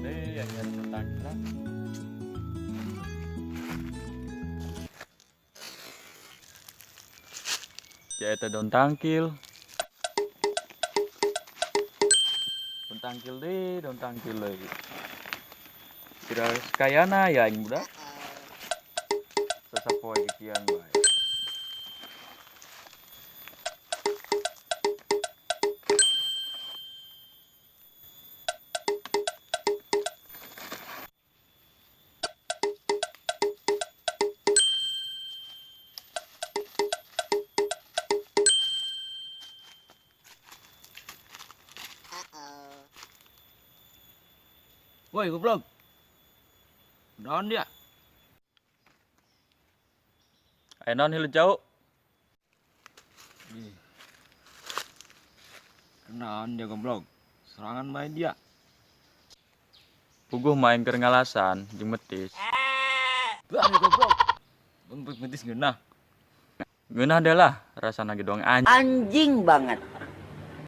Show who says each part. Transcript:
Speaker 1: Deui yang nyari daun tangkil lah. Ya eta daun tangkil. Daun tangkil deui, daun tangkil deui. Kira kayana ya aing budak. Sasapoe kikian bae.
Speaker 2: Woi, goblok. Naon dia?
Speaker 1: Aya naon hileud jauh?
Speaker 2: Ih. Kenaon dia, goblok? Serangan main dia.
Speaker 1: Puguh mah aing keur ngalasan jeung metis.
Speaker 2: Bah, dia goblok. Bang betis ngeunah.
Speaker 1: Ngeunah deh lah, rasana ge doang anjing.
Speaker 3: Anjing banget.